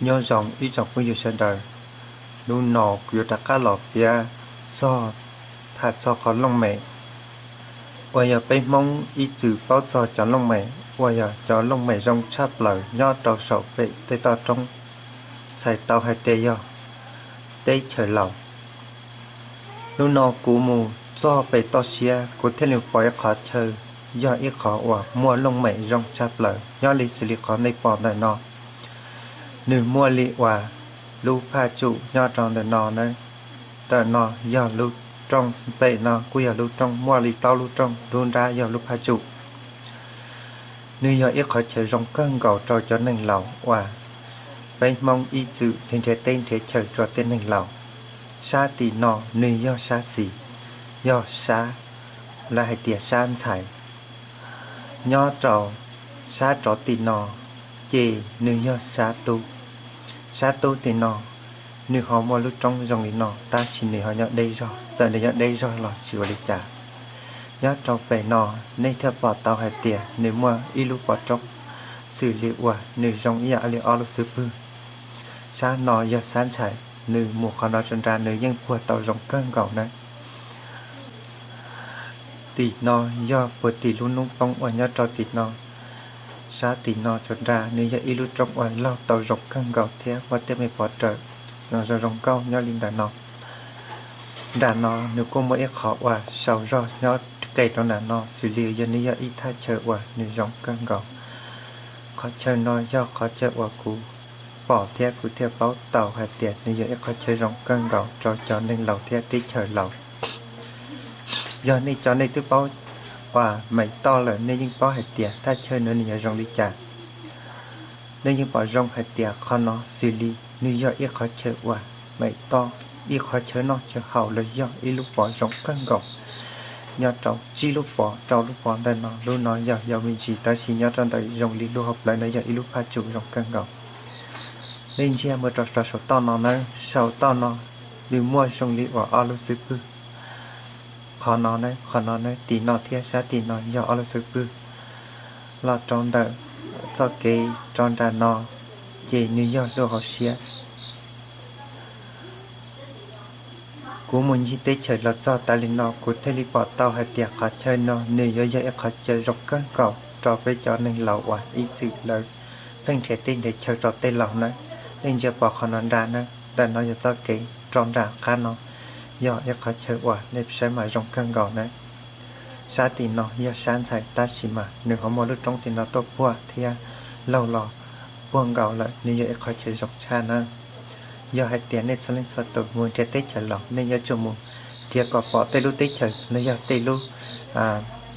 Nyob zoo ib tsoom phooj ywg sawv daws, hnub no kuv yuav rov qab los piav txog, tham txog qhov looj mem uas yog peb Hmoob ib txwm paub txog cov looj mem uas yog cov looj mem zoo tshaj plaws nyob rau saum pem tej toj roob, txhais tau hais tias yog teb chaws Laus. Hnub no kuv mus txog pem toj siab kuv thiaj li pom ib qhov chaw, yog ib qhov uas muaj looj mem zoo tshaj plaws nyob li xws li qhov nej pom ntawm no. Nws muaj li uas lub phaj tsum nyob rau ntawm no na. Ntawm no yog lub rooj, pem no kuj yog lub rooj, muaj li plaub lub rooj, lub nrab yog lub phaj tsum. Nws yog ib qhov chaw zoo kawg nkaus rau cov neeg laus uas peb Hmoob ib txwm nrhiav teb nrhiav chaw rau tej neeg laus. Sab tim no nws yog sab xis, yog sab, lawv hais tias sab ntxhais. Nyob rau sab rov tim no ces nws yog sab tub. Sab tub tim no nws ho muaj lub roob zoo li no tab sis nws ho nyob deb zog, txawm nws nyob deb zog los tsis ua li cas. Nyob rau pem no nej thiaj pom tau hais tias nws muaj ib lub pov roob xws li uas nws zoo ib yam li ob lub xub pwg. Sab no yog sab ntxhais, nws mus qhov no tso nra nws yeej puag tau zoo kawg nkaus na. Tim no yog puag tim lub hnub poob uas nyob rau tim no. Sab tim no tso nra nws yog ib lub roob uas laug tau zoo kawg nkaus thiab muaj tej me pov rawm zoo zoo nkauj nyob li ntawm no. Nram no nws kuj muaj ib qhov uas sau zog nyob qes rau nram no xws li yog nws yog ib thaj chaw uas nws zoo kawg nkaus. Qhov chaw no yog qhov chaw uas kuv pom thiab kuv thiaj paub tau hais tias nws yog ib qhov chaw zoo kawg nkaus rau cov neeg laus thiab teb chaws laus. Yog nej cov nej twb paub uas Meem Toj lawm nej yeej paub hais tias thaj chaw no nws yog zoo li cas. Nej yeej pom zoo hais tias qhov no xws li nws yog ib qhov chaw uas Meem Toj ib qhov chaw noj chaw haus los yog ib lub pov zoo kawg nkaus. Nyob rau tsib lub pov, rau lub pov ntawm no, lub no yog yau me ntsis tab sis nyob rau ntawm zoo li lub hauv plawv no yog ib lub phaj tsum zoo kawg nkaus. Nej ntsia mus rau saum toj no na, saum toj no nws muaj zoo li uas ob lub xub pwg. Qhov no, qhov no na, tim no thiab sab tim no yog ob lub xub pwg. Los rau ntawm txoj kev rov nram no ces nws yog lub hauv siab. Kuv mus ncig teb chaws los txog tas li no kuv thiaj li pom tau hais tias qhov chaw no nws yuav yog ib qhov chaw zoo kawg nkaus rau peb cov neeg laus uas ib txwm lawv pheej nrhiav teb nrhiav chaw rau tej laus na. Nej ntsia pom qhov no nra na, ntawm no yog txoj kev rov nram qab no, yog ib qhov chaw uas nej saib mas zoo kawg nkaus na. Sab tim no yog sab ntxhais tab sis mas nws ho muaj lub roob tim no tuaj puag thiab laug los puag nkaus lawm, nws yog ib qhov chaw zoo tshaj na. Yog hais tias nej txhua leej txhua tus mus nrhiav teb chaws los nej yuav tsum mus nrhiav kom pom tej lub teb chaws los yog tej lub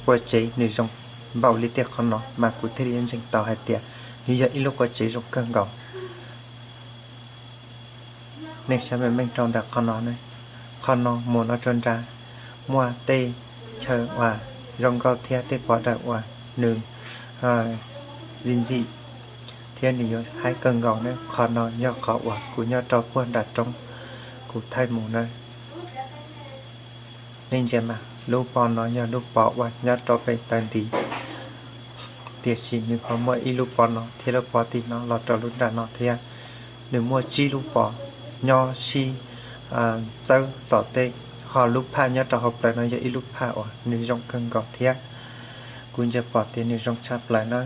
qua tsev nws zoo npaum li tej qhov no mas kuv thiaj li ntseeg tau hais tias nws yog ib lub qua tsev zoo kawg nkaus. Nej saib meej meej rau ntawm qhov no, qhov no mus no rau nrad muaj tej chaw uas zoo nkauj thiab tej pov dawm uas nws ntxim ntxim thiab nws yuav haib kawg nkaus ne. Qhov no yog qhov uas kuv nyob rau puag nram roob kuv thaij mus na. Nej ntsia mas lub pov no yog lub pov uas nyob rau pem taw ntiv, tiam sis nws ho muaj ib lub pov no thiab lub pov tim no los rau lub nram no thiab. Nws muaj tsib lub pov nyob sib txawb tom tej, ho lub phaj nyob rau hauv plawv no yog ib lub phaj uas nws zoo kawg nkaus thiab. Kuv ntsia pom tias nws zoo tshaj plaws na.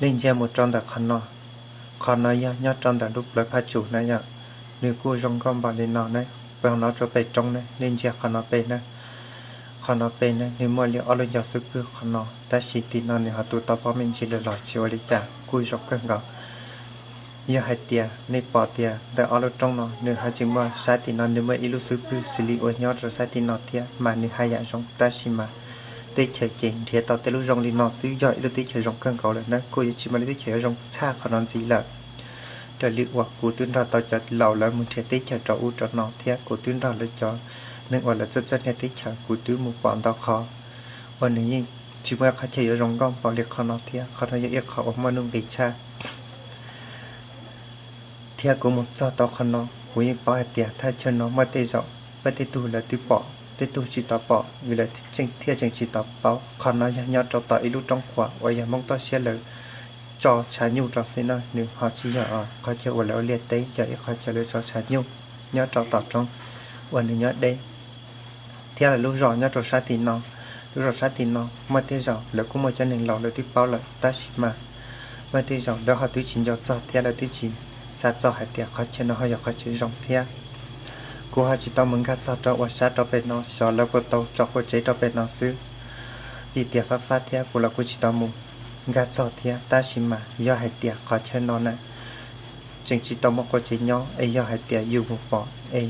Nej ntsia mus rau ntawm qhov no, qhov no yog nyob rau ntawm lub plawv phaj tsum na yom. Nws kuj zoo nkauj npaum li no ne, pem no rau pem roob ne, nej ntsia qhov no pem na. Qhov no pem ne nws muaj li ob lub ncov xub pwg qhov no, tab sis tim no nws ho tu tau pob me ntsis lawm los tsis ua li cas, kuj zoo kawg nkaus. Yog hais tias nej pom tias ntawm ob lub roob no nws ho tseem muaj sab tim no nws muaj ib lub xub pwg xws li uas nyob rau sab tim no thiab mas nws haj yam zoo, tab sis mas teb chaws ces nrhiav tau tej lub zoo li no xwb yog ib lub teb chaws zoo kawg nkaus lawm na, kuj yuav tsis muaj lub teb chaws yuav zoo tshaj qhov no ntxiv lawm. Raws li uas kuv twb nrog tau cov laus lawv mus nrhiav teb chaws rau ub rau no thiab kuv twb nrog lawv cov neeg uas lawv txawj txawj nrhiav teb chaws kuv twb mus pom ntau qhov uas nws yeej tsis muaj ib qhov chaw yuav zoo nkauj npaum li qhov no thiab qhov no yog ib qhov uas muaj nuj nqis tshaj. Thiab kuv mus txog tau qhov no kuv yeej paub hais tias thaj chaw no muaj tej zaum muaj tej tug lawv twb pom, tej tug tsis tau pom vim lawv thiaj tseem tsis tau paub. Qhov no yog nyob rau tom ib lub roob qhuav uas yog Hmoob toj siab lawv tso tshav nyuj rau xwb na, nws ho tsis yog qhov chaw uas lawv ua liaj teb, yog ib qhov chaw lawv tso tshav nyuj nyob rau tom roob uas nws nyob deb. Thiab lawv lub zos nyob rau sab tim no, lub zos sab tim no muaj tej zaum lawv kuj muaj cov neeg laus lawv twb paub lawm, tab sis mas muaj tej zaum lawv ho twb tsis nco txog thiab lawv twb tsis xav txog hais tias qhov chaw no ho yog qhov chaw zoo thiab. Kuv ho tsis tau mus nkag txog rau uas sab rau pem no xyov lawv puas tau tso qua tsev rau pem no xwb. Vim tias fab fab thiab kuv los kuj tsis tau mus nkag txog thiab, tab sis mas yog hais tias qhov chaw no na tseem tsis tau muaj qua tsev nyob es yog hais tias yus mus pom es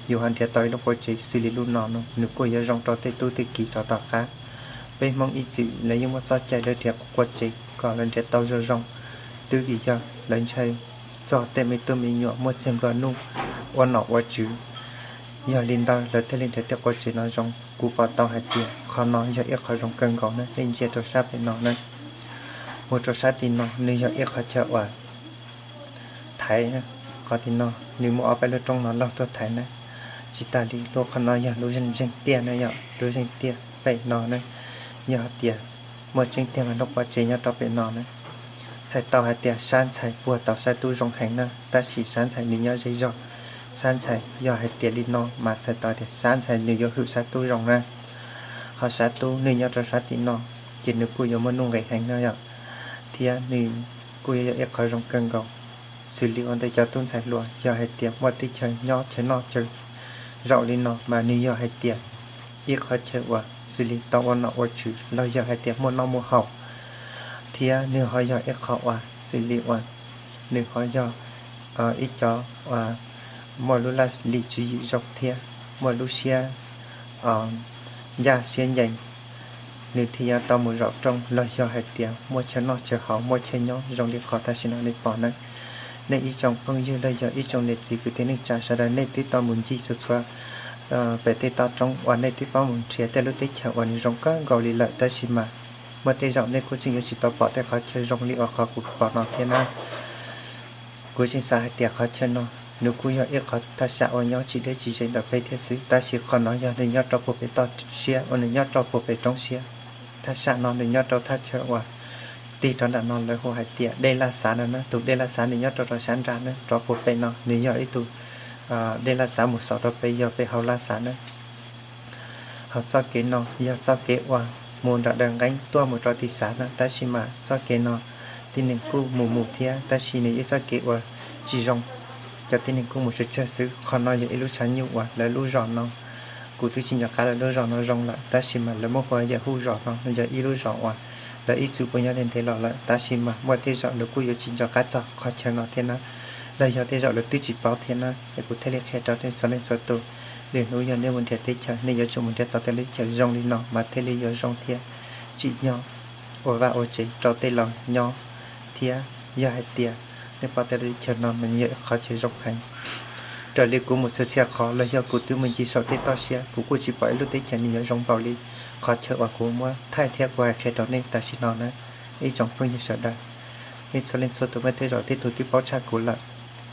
yus ho nrhiav tau ib lub qua tsev xws li lub no no, nws kuj yuav zoo rau tej tub tej kiv rau tom qab. Peb Hmoob ib txwm lawv yeej muaj txoj cai lawv nrhiav qua tsev kom lawv nrhiav tau zoo zoo, twb vim yog lawv ntshai txog tej me tub me nyuam muaj txiag nplua nuj ua nom ua tswv. Yog li ntawd lawv thiaj li nrhiav tej qua tsev no zoo. Kuv pom tau hais tias qhov no yog ib qho zoo kawg nkaus na, nej ntsia rau sab pem no na. Mus rau sab tim no nws yog ib qhov chaw uas thaiv, qhov tim no nws muaj ob peb lub roob no laug tuaj thaiv na. Tsis tas li lub qhov no yog lub zeeg tiaj na, yog lub zeeg tiaj pem no na. Yog hais tias muaj tseeb tiag mas lub qua tsev nyob rau pem no na. Txhais tau hais tias sab ntxhais puag tau sab tub zoo heev na, tab sis sab ntxhais nws nyob ze zog. Sab ntxhais yog hais tias li no mas txhais tau tias sab ntxhais nws yuav hwm sab tub zoo na. Ho sab tub nws nyob rau sab tim no, ces nws kuj yuav muaj nuj nqis heev no yom, thiab nws kuj yuav yog ib qho zoo kawg nkaus. Xws li ua ntej cov tub ntxhais hluas, yog hais tias muaj teb chaws nyob chaw noj chaw zaum li no mas nws yog hais tias ib qhov chaw uas xws li tau ua nom ua tswv los yog hais tias muaj noj muaj haus, thiab nws ho yog ib qho uas xws li uas nws ho yog ib cov uas muaj lub laj lim tswv yim zoo thiab muaj lub siab ncaj siab ncees, nws thiaj yuav tau mus zaum rooj los yog hais tias muaj chaw noj chaw haus muaj chaw nyob zoo li qhov tam sim no nej pom na. Nej ib tsoom phooj ywg los yog ib tsoom niam txiv kwv tij neej tsa sawv daws nej twb tau mus ncig txhua txhua pem tej toj roob uas nej twb paub mus nrhiav tej lub teb chaws uas nws zoo kawg nkaus li lawm, tab sis mas muaj tej zaum nej kuj tseem yuav tsis tau pom tej qhov chaw zoo li uas qhov kuv pom no thiab na. Kuv tseem xav hais tias qhov chaw no nws kuj yog ib qho thaj sam uas nyob tsis deb tsis ze ntawm peb thiab xwb, tab sis qhov no yog nws nyob rau puag pem toj siab uas nws nyob rau puag pem roob siab. Thaj sam no nws nyob rau thaj chaw uas tig rau nram no lawv hu hais tias dej Laj Xav no na. Tus dej Laj Xav nws nyob rau rau sab nrad na, rov puag pem no nws yog ib tug dej Laj Xav mus xaus rau pem yog pem hauv Laj Xav na. Hos txoj kev no yog txoj kev uas mus nram Daws Nqeeb tuaj mus rau Tis Xav na, tab sis mas txoj kev no tib neeg kuj mus mus thiab, tab sis nws yog txoj kev uas tsis zoo, cov tib neeg kuj mus tsawg tsawg xwb. Qhov no yog ib lub tshav nyuj uas lawv lub zos no, kuv twb tsis nco qab lawv lub zos no zoo lawm, tab sis mas lawv muab hu yam hu zos no, nws yog ib lub zos uas lawv ib txwm puas nyob ntev ntev los lawm, tab sis mas muaj tej zaum lawv kuj yuav tsis nco qab txog qhov chaw no thiab na, los yog tej zaum lawv twb tsis paub thiab na. Es kuv thiaj li qhia rau nej txhua leej txhua tus, lwm hnub yog nej mus nrhiav teb chaws nej yuav tsum mus nrhiav tau tej lub chaws zoo li no mas thiaj li yuav zoo thiab tsim nyog ua vaj ua tsev rau tej laus nyob. Thiab yog hais tias nej pom tej lub chaw no mas yog ib qhov chaw zoo heev. Raws li kuv mus txhua txhia qhov los yog kuv twb mus ncig saum tej toj siab kuv kuj tsis pom ib lub teb chaws nws yuav zoo npaum li qhov chaw uas kuv muab thaij thiab kuv hais qhia rau nej tam sim no na. Ib tsoom phooj ywg sawv daws, nej txhua leej txhua tus muaj tej zaum tej tug twb paub tshaj kuv lawm,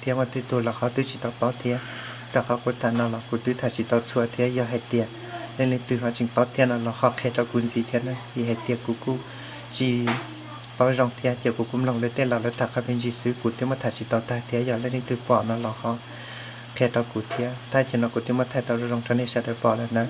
thiab muaj tej tug los ho twb tsis tau paub thiab. Rau qhov kuv tham no los kuv twb tham tsis tau txhua thiab, yog hais tias leej leej twg ho tseem paub thiab no los ho qhia rau kuv ntxiv thiab na, vim hais tias kuv kuj tsis paub zoo thiab ces kuv kuj mloog lawv tej laus lawv tham qhov me ntsis xwb, kuv twb muab tham tsis tau tag thiab. Yog leej leej twg pom no los ho qhia rau kuv thiab. Thaj chaw no kuv twb muab thaij tau zoo zoo rau nej sawv daws pom lawm na.